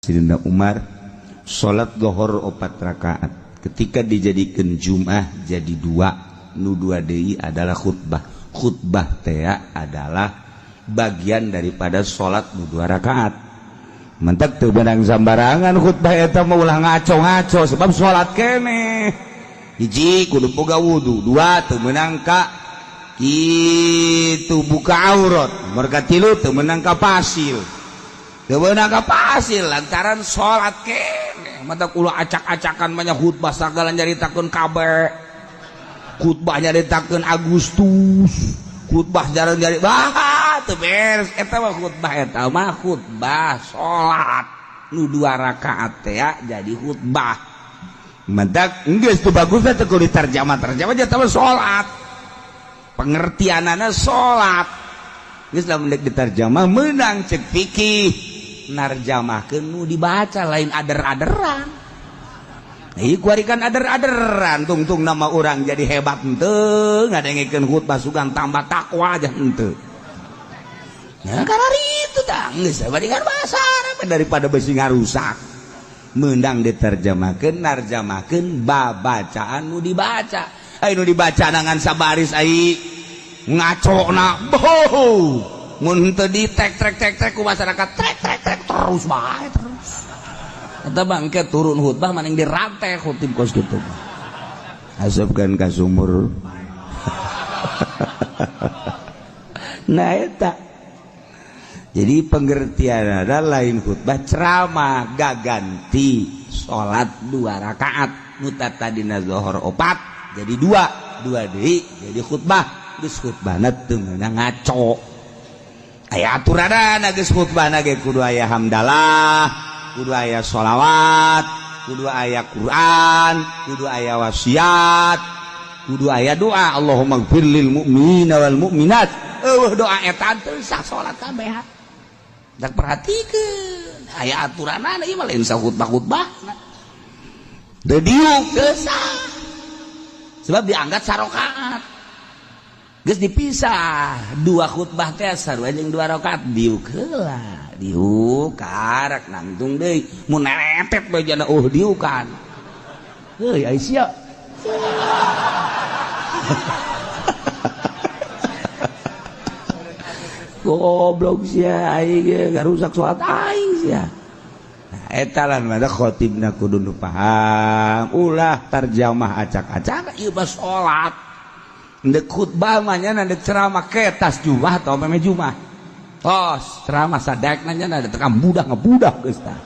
Sayyidina Umar salat lohor 4 rakaat ketika dijadikan Jum'ah jadi dua, nu dua deui adalah khutbah. Khutbah teh adalah bagian daripada salat nu 2 rakaat. Mentek teu beunang sambarangan khutbah eta mah, ulah ngaco-ngaco sebab salat keneh. Hiji, kudu boga wudu. Dua, teu meunang ka kitu buka aurat. Merga tilu, teu meunang ka pasil. Teu meunang ka pasil lantaran salat keneh. Mata ulah acak-acakan banyak khutbah sagala nyaritakeun kabeh. Khutbah nyaritakeun Agustus, khutbah jarang nyari bah teu beres eta mah khutbah, eta mah khutbah salat nu 2 rakaat teh jadi khutbah. Mentak geus teu bagus teh kudu diterjemah, terjemah eta mah salat. Pengertianana salat. Geus lamun deuk diterjemah meunang cek fikih narjamahkeun nu dibaca, lain ader-aderan. Ieu kuari kan ader-aderan tungtung nama orang jadi hebat henteu ngadengekeun khutbah sugan tambah takwa aja henteu. Ya karena itu tah geus bandingan bahasa Arab daripada besi ngarusak. Meundang diterjemahkeun, narjamahkeun babacaan nu dibaca. Ai nu dibaca nangan sabaris ai ngacona boh. Mun henteu di tek trek tek trek ku masyarakat trek trek trek terus bae terus. Eta bangke turun khutbah maning dirantai khutib kos kitu. Asupkeun ka sumur. Nah eta. Jadi pengertian ada lain khutbah ceramah gaganti salat 2 rakaat nu tadina zuhur 4 jadi 2, 2 deui jadi khutbah. Geus khutbahna teu meunang ngaco. Aya aturanana geus khutbahna ge kudu aya hamdalah, kudu aya sholawat, kudu aya Quran, kudu aya wasiat, kudu aya doa Allahumma gfir lil mu'minina wal mu'minat. Eueuh doa eta teu sah salat kabeh. Dak perhatikeun aya aturanana ieu mah lain sahutbah-khutbahna. Teu diuk teu sah. Sebab dianggap sarokaat. Geus dipisah 2 khutbah teh sarua jeung 2 rakaat diuk heula. Diuk karak nangtung deui mun neretet bae jana diukan. Heuy ai sia. Goblok sia aing ge ngarusak salat aing sia. Nah, eta lah mah khotibna kudu nu paham, ulah tarjamah acak-acak ieu mah salat. Ndek khutbah mah nya ndek ceramah ke tas jumah atau meme jumah. Tos ceramah sadekna nya da tekam budak ngebudak geus tah.